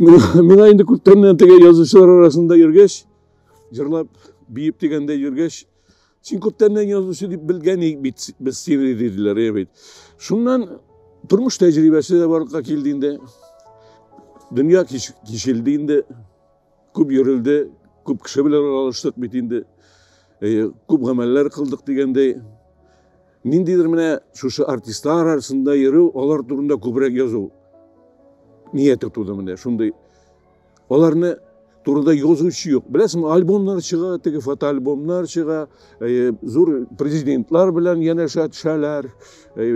Миңа инде күптәннән теге язучылар арасында йөргәч, җырлап, биеп дигәндә йөргәч, син күптәннән язучы дип белгән идек бит без сине, диделәр, әйе бит. Шуннан тормыш тәҗрибәсе дә барлыкка килде инде. Дөнья кичелде инде. Күп йөрелде, күп кеше белән аралаштык бит инде. Әйе, күп гамәлләр кылдык дигәндәй. Ниндидер менә шушы артистлар арасында йөрү, алар турында күбрәк язу нияте туды менә шундый. Аларны турында язучы юк. Беләсеңме, альбомнар чыга, теге фотоальбомнар чыга, зур президентлар белән янәшә төшәләр,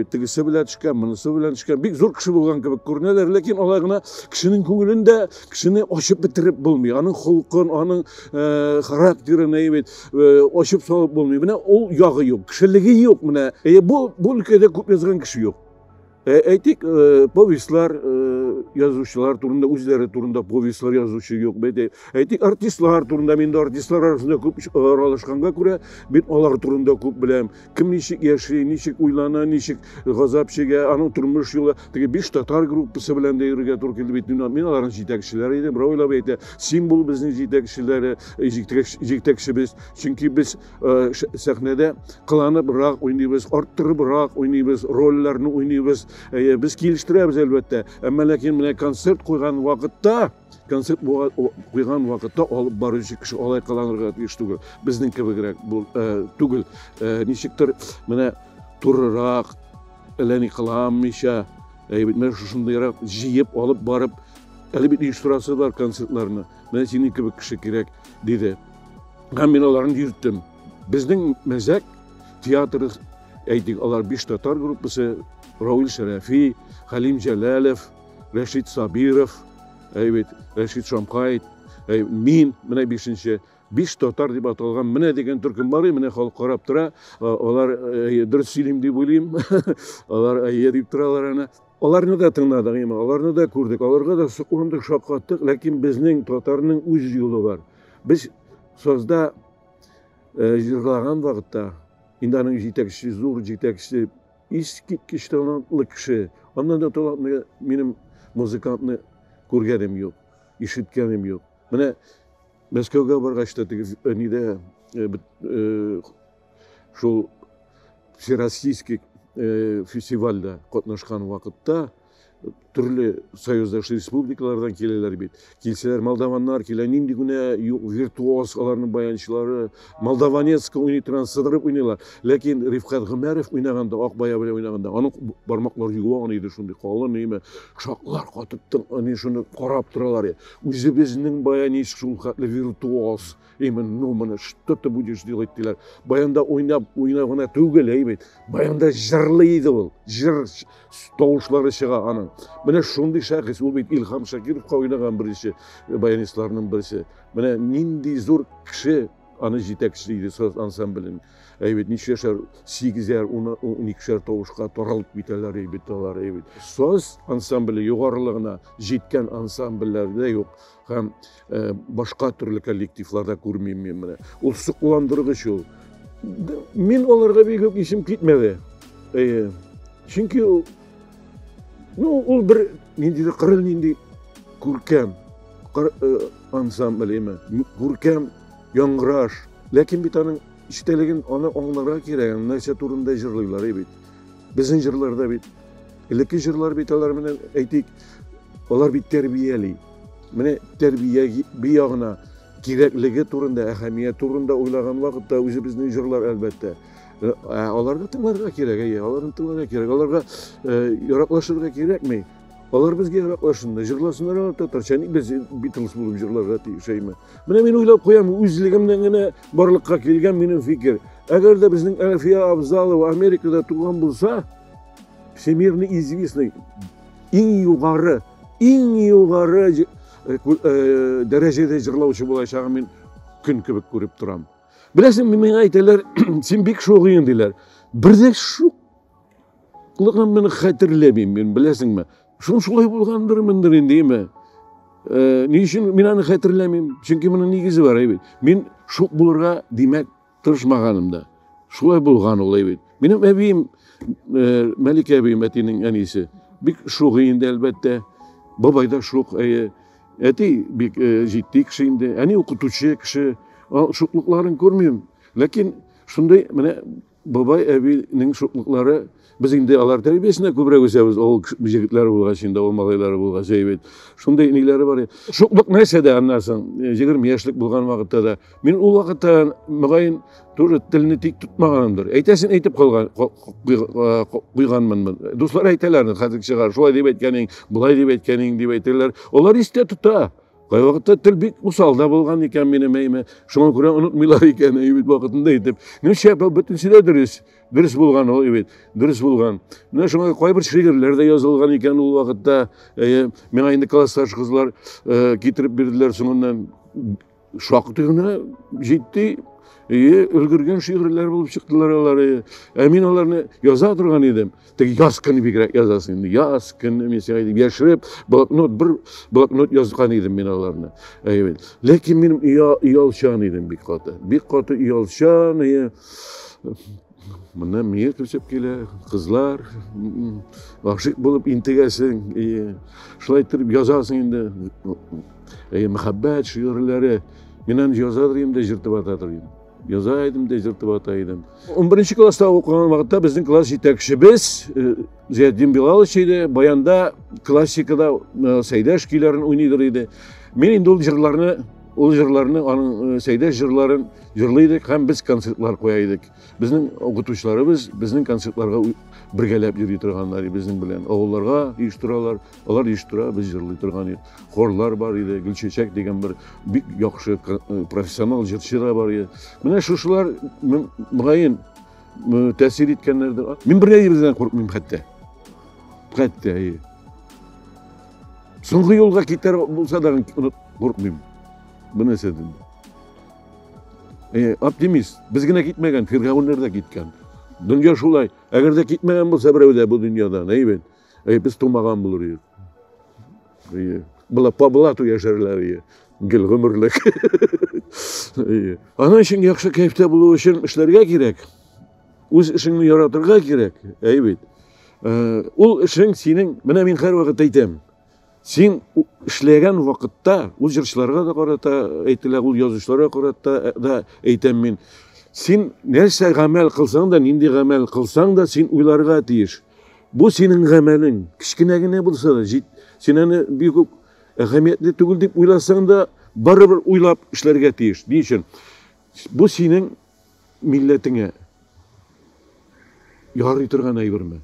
тегесе белән төшкән, монысы белән төшкән. Бик зур кеше булган кебек күренәләр, ләкин алай гына кешенең күңелендә кешене ачып бетереп булмый. Аның холкын, аның характерын әйбәт ачып салып булмый. Менә ул ягы юк, кешелеге юк менә. Бу өлкәдә күп язган кеше юк. Әйтик, повестьлар язучылар турында, үзләре турында повестьлар язучы юк. Әйтик, артистлар турында, мин дә артистлар арасында күп аралашканга күрә, мин алар турында күп беләм. Кем ничек яши, ничек уйлана, ничек газап чигә, аның тормыш юлы. Теге биш татар группасы белән дә йөрергә туры килде бит. Мин аларның җитәкчеләре идем. Равил абый әйтә, син бул безнең җитәкчеләре, җитәкчебез. Чөнки без сәхнәдә кыланыбрак уйныйбыз, арттырыбрак уйныйбыз, рольләрне уйныйбыз. Без килештерәбез, әлбәттә. Әмма ләкин менә концерт куйган вакытта, концерт куйган вакытта алып баручы кеше алай кыланырга тиеш түгел. Безнең кебегрәк түгел. Ничектер менә турырак, әллә ни кыланмыйча, менә шушындыйрак җыеп алып барып, әле бит оештырасы бар концертларны. Менә синең кебек кеше кирәк, диде. Һәм мин аларны йөрттем. Безнең мәзәк театры, әйтик, алар биш татар группасы, Равил Шәрәфи, Хәлим Җәләлов, Рәшит Сабиров, әйбәт, Рәшит Шамкай, мин, менә бишенче, биш татар дип аталган менә дигән төркем бар, менә халык карап тора, алар дөрес сөйлим дип уйлыйм, алар әйе дип торалар әнә. Аларны да тыңладык, әйме, аларны да күрдек, аларга да сокландык, шаккаттык, ләкин безнең татарның үз юлы бар. Без сазда җырлаган вакытта, инде аның җитәкчесе, зур җитәкчесе, искиткеч талантлы кеше. Аннан да талантлы минем музыкантны күргәнем юк, ишеткәнем юк. Менә Мәскәүгә баргач та теге нидә шул Всероссийский фестивальдә катнашкан вакытта төрле союздаш республикалардан киләләр бит. Килсәләр, молдаваннар килә, нинди генә юк виртуоз аларның баянчылары, молдаванецка уйный торган сыдырып уйныйлар. Ләкин Рифкать Гомәров уйнаганда, ак бая белән уйнаганда, аның бармаклары юан иде, шундый калын име, шаклар катып, они шуны карап торалар. Үзебезнең баянист шул хәтле виртуоз. Именно, ну, моны что ты будешь делать, диләр. Баянда уйнап, уйнап гына түгел, әй бит. Баянда җырлый иде ул. Җыр тавышлары чыга аның. Менә шундый шәхес, ул бит Илһам Шакировка уйнаган беренче баянистларның берсе. Менә нинди зур кеше аны җитәкче иде саз ансамблен. Әй бит, ничәшәр, сигезәр, уникешәр тавышка таралып китәләр, әй бит алар, әй бит. Саз ансамбле югарылыгына җиткән ансамбльләрдә юк. Һәм башка төрле коллективларда күрмим мин менә. Ул сокландыргыч ул. Мин аларга бик үк исем китмәде. Әйе. Чөнки ул, ну, ул бер ниндидер кырын нинди күркәм ансамбль име, күркәм яңгыраш. Ләкин бит аның эчтәлеген аны аңларга кирәк, нәрсә турында җырлыйлар бит. Безнең җырларда бит, элекке җырлар бит алар менә әйтик, алар бит тәрбияли. Менә тәрбия ягына кирәклеге турында, әһәмият турында уйлаган вакытта үзебезнең җырлар әлбәттә. Ә аларны тыңларга кирәк, әйе, аларны тыңларга кирәк. Аларга яраклашырга кирәкми. Алар безгә яраклашсын да, җырласыннар алар татарча. Ник без Битлз булып җырларга тиеш, әйме? Менә мин уйлап куям, үзлегемнән генә барлыкка килгән минем фикер. Әгәр дә безнең Әлфия Абзалова Америкада туган булса, всемирно известный, иң югары, иң югары дәрәҗәдә җырлаучы булачагын мин көн кебек күреп торам. Беләсең, миңа әйтәләр, син бик шугыйң диләр. Бер дә шук Лыгын мин хәтерләмим, мин беләсеңме? Шул шулай булгандыр мендер инде, име? Ни өчен мин аны хәтерләмим? Чөнки моның нигезе бар, әйбит. Мин шук булырга, димәк, тырышмаганым да. Шулай булган ул, әйбит. Минем әбием, Мәликә әбием, әтинең әнисе, бик шук инде, әлбәттә. Бабай да шук, әйе. Әти бик җитди кеше инде, әни укытучы кеше. Шуклыкларын күрмим. Ләкин шундый менә бабай әбинең шуклыклары, без инде алар тәрбиясендә күбрәк үсәбез, авыл җегетләре булгач инде, авыл малайлары булгач, әйбәт. Шундый ниләре бар. Шуклык нәрсә дә аннан соң, 20 яшьлек булган вакытта да. Мин ул вакытта мөгаен туры телне тик тотмаганымдыр. Әйтәсен әйтеп калган, куйганмын. Дуслар әйтәләр, хәзер чыгар, шулай дип әйткәнең, болай дип әйткәнең дип әйтәләр. Алар истә тота. Кайвакытта тел бик усал да булган икән минем әйме. Шуңа күрә онытмыйлар икән, әйбит вакытында әйтеп. Ну, шәп, бөтенесе дә дөрес. Дөрес булган ул, әйбит. Дөрес булган. Менә шуңа кайбер шигырьләр дә язылган икән ул вакытта. Әйе, миңа инде классташ кызлар китереп бирделәр соңыннан. Шактый гына җитди, әйе, өлгергән шигырьләр булып чыктылар алар. Ә мин аларны яза торган идем. Теге яз көне бигрәк язасың инде. Яз көне мин сиңа әйтим, яшереп, блокнот, бер блокнот язган идем мин аларны. Әйе. Ләкин мин оялчан идем бик каты. Бик каты оялчан, әйе. Моннан миңа күчеп килә, кызлар, гашыйк булып интегәсең, әйе. Шулай итеп язасың инде. Әйе, мәхәббәт шигырьләре. Мин аны язадыр идем дә җыртып атадыр идем. Яза идем дә җыртып ата идем. 11 класста укыган вакытта безнең класс җитәкчебез Зиятдин Билалович иде. Баянда классикада Сәйдәш көйләрен уйныйдыр иде. Мин инде ул җырларны, ул җырларны, аның Сәйдәш җырларын җырлый идек һәм без концертлар куя идек. Безнең укытучыларыбыз безнең концертларга бергәләп йөри торганнар иде безнең белән. Авылларга оештыралар, алар оештыра, без җырлый торган идек. Хорлар бар иде, Гөлчәчәк дигән бер бик яхшы профессионал җырчы да бар иде. Менә шушылар мөгаен тәэсир иткәннәрдер. Мин бер нәрсәдән куркмыйм хәтта. Хәтта, әйе. Соңгы юлга китәр булса да куркмыйм. Бу нәрсәдән. Оптимист. Без генә китмәгән, фиргавеннәр дә киткән. Дөнья шулай. Әгәр дә китмәгән булса берәү дә бу дөньядан, әйбәт. Әй, без тумаган булыр идек. Әйе. Була по блату яшәрләр иде. Гел гомерлек. Әйе. Аның өчен яхшы кәефтә булу өчен эшләргә кирәк. Үз эшеңне яратырга кирәк. Әйе бит. Ул эшең синең, менә мин һәрвакыт әйтәм. Син эшләгән вакытта, ул җырчыларга да карата әйтелә, ул язучыларга карата да әйтәм мин. Син нәрсә гамәл кылсаң да, нинди гамәл кылсаң да, син уйларга тиеш. Бу синең гамәлең, кечкенә генә булса да, җит, син аны бик үк әһәмиятле түгел дип уйласаң да, барыбер уйлап эшләргә тиеш. Ни өчен? Бу синең милләтеңә ярый торган әйберме?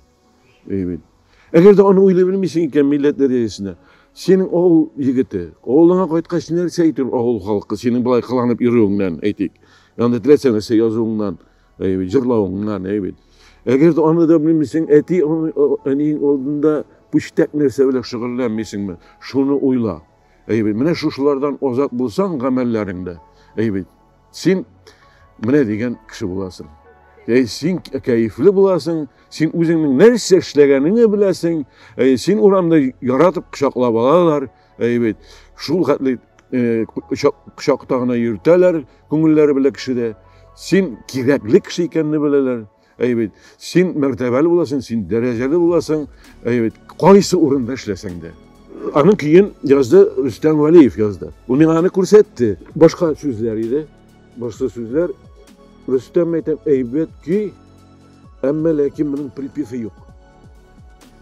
Әйбәт. Әгәр дә аны уйлый белмисең икән милләт дәрәҗәсендә, синең авыл егете, авылыңа кайткач нәрсә әйтер авыл халкы синең болай кыланып йөрүеңнән, әйтик. Анда теләсә нәрсә язуыңнан, әйбәт, җырлавыңнан, әйбәт. Әгәр дә аны да белмисең, әти, әниең алдында пүчтәк нәрсә белән шөгыльләнмисеңме? Шуны уйла. Әйбәт. Менә шушылардан азат булсаң гамәлләреңдә, әйбәт. Син менә дигән кеше буласың. Әй, син кәефле буласың, син үзеңнең нәрсә эшләгәнеңне беләсең, әй, син урамда яратып кочаклап алалар, әй бит, шул хәтле кочакта гына йөртәләр, күңелләре белә кешедә. Син кирәкле кеше икәнне беләләр. Әй бит, син мәртәбәле буласың, син дәрәҗәле буласың, әй бит, кайсы урында эшләсәң дә. Аның көен язды Рөстәм Вәлиев язды. Ул миңа аны күрсәтте. Башка сүзләр иде. Башка сүзләр. Рөстәм әйтәм, әйбәт көй, әмма ләкин моның припевы юк.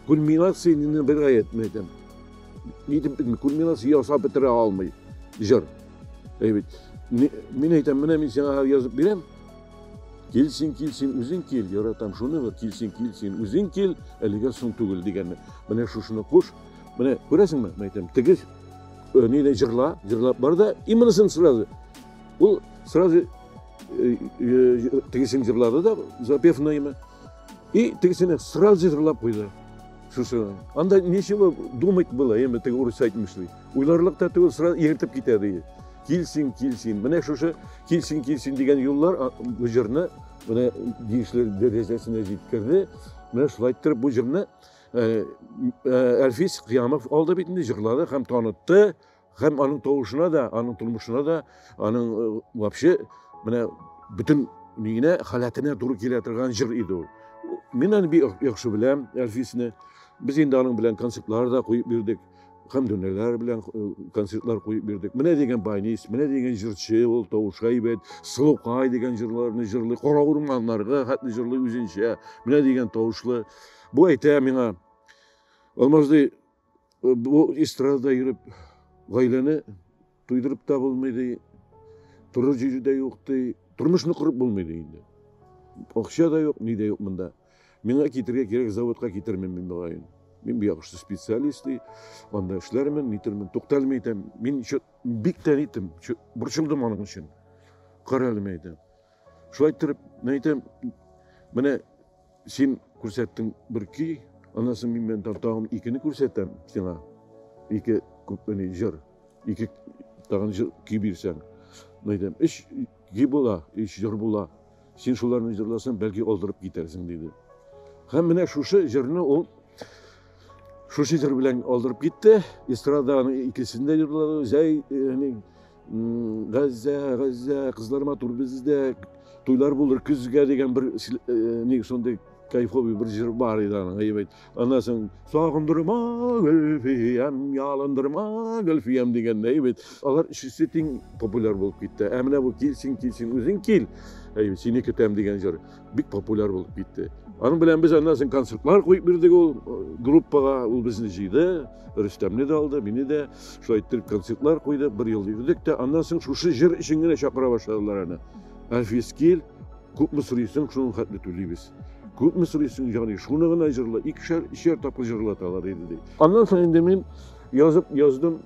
Кульминация не набирает, мин әйтәм. Ни дип белмим, кульминация ясап бетерә алмый җыр. Әйбәт. Мин әйтәм, менә мин сиңа язып бирәм. Кил син, кил син, үзең кил, яратам шуны, кил син, кил син, үзең кил, әлегә соң түгел дигәнне. Менә шушыны куш. Менә күрәсеңме, мен әйтәм, теге нидә җырла, җырлап бар да, и монысын сразу. Ул сразу тегесен җырлады да, запевныймы. И тегесен сразу җырлап куйды. Шушы. Анда ничего думать было, эми теге урысча әйтмешли. Уйларлык та түгел, сразу ертып китә ди. Килсин, килсин. Менә шушы килсин, килсин дигән юллар бу җырны менә тиешле дәрәҗәсенә җиткерде. Менә шулай иттереп бу җырны Әлфис Кыямов алды бит инде, җырлады һәм танытты. Һәм аның тавышына да, аның тормышына да, аның вообще менә бөтен нигенә, халәтенә туры килә торган җыр иде ул. Мин аны бик яхшы беләм, Әлфисне. Без инде аның белән концертлар да куеп йөрдек. Хәмдүнәләр белән концертлар куеп бирдек. Менә дигән баянист, менә дигән җырчы ул, тавышы әйбәт. Сылукай дигән җырларны җырлый, Кара урманнарга хәтле җырлый үзенчә. Менә дигән тавышлы. Бу әйтә миңа, Алмаз ди, бу эстрадада йөреп гаиләне туйдырып та булмый ди, торыр җире дә юк ди, тормышны корып булмый ди инде. Акча да юк, ни дә юк монда. Миңа китергә кирәк, заводка китермим мин мөгаен. Мин яхшы специалист ди, анда эшләрмен, нитермен. Туктале, мин әйтәм, мин бик тә ниттем, борчылдым аның өчен. Карале, мин әйтәм. Шулай иттереп, мин әйтәм, менә син күрсәттең бер көй, аннан соң мин мен тагын икене күрсәтәм сиңа. Ике күпмени җыр, ике тагын җыр көй бирсәң. Мин әйтәм, өч көй була, өч җыр була. Син шуларны җырласаң, бәлки алдырып китәрсең, диде. Һәм менә шушы җырны ул шушы җыр белән алдырып китте. Эстраданың икесен дә җырлады. Зәй, Газзә, Газзә, кызлар матур бездә, туйлар булыр көзгә дигән бер ни шундый кайфовый бер җыр бар иде аның, әйбәт. Аннан соң сагындырма Гөлфиям, ялындырма Гөлфиям дигән әйбәт. Алар өчесе тиң популяр булып китте. Ә менә бу килсин, килсин, үзең кил. Әйбәт, сине көтәм дигән җыр бик популяр булып китте. Аның белән без аннан соң концертлар куеп бирдек ул группага, ул безне җыйды. Рөстәмне дә алды, мине дә. Шулай иттереп концертлар куйдык, бер ел йөрдек тә, аннан соң шушы җыр өчен генә чакыра башладылар аны. Әлфис кил, күпме сорыйсың, шуның хәтле түлибез. Күпме сорыйсың, җаный, шуны гына җырла, икешәр, өчәр тапкыр җырлаталар иде ди. Аннан соң инде мин язып яздым,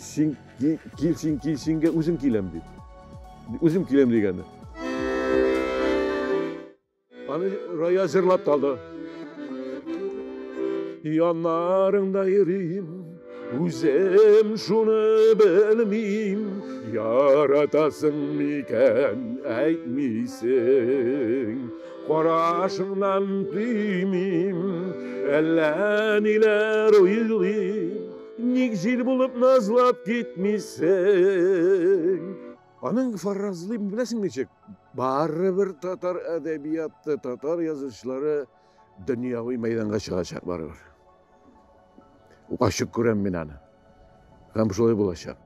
син кил, син кил, сингә үзем киләм дип. Үзем киләм дигәне. Аны Рая җырлап талды. Яннарыңда йөрим, үзем шуны белмим, яратасың микән, әйтмисең. Карашыңнан тоймыйм, әллә ниләр уйлыйм, ник җил булып назлап китмисең. Аның фаразлый беләсең ничек? Барыбер татар әдәбияты, татар язучылары дөньяви мәйданга чыгачак барыбер. Ачык күрәм мин аны. Һәм шулай булачак.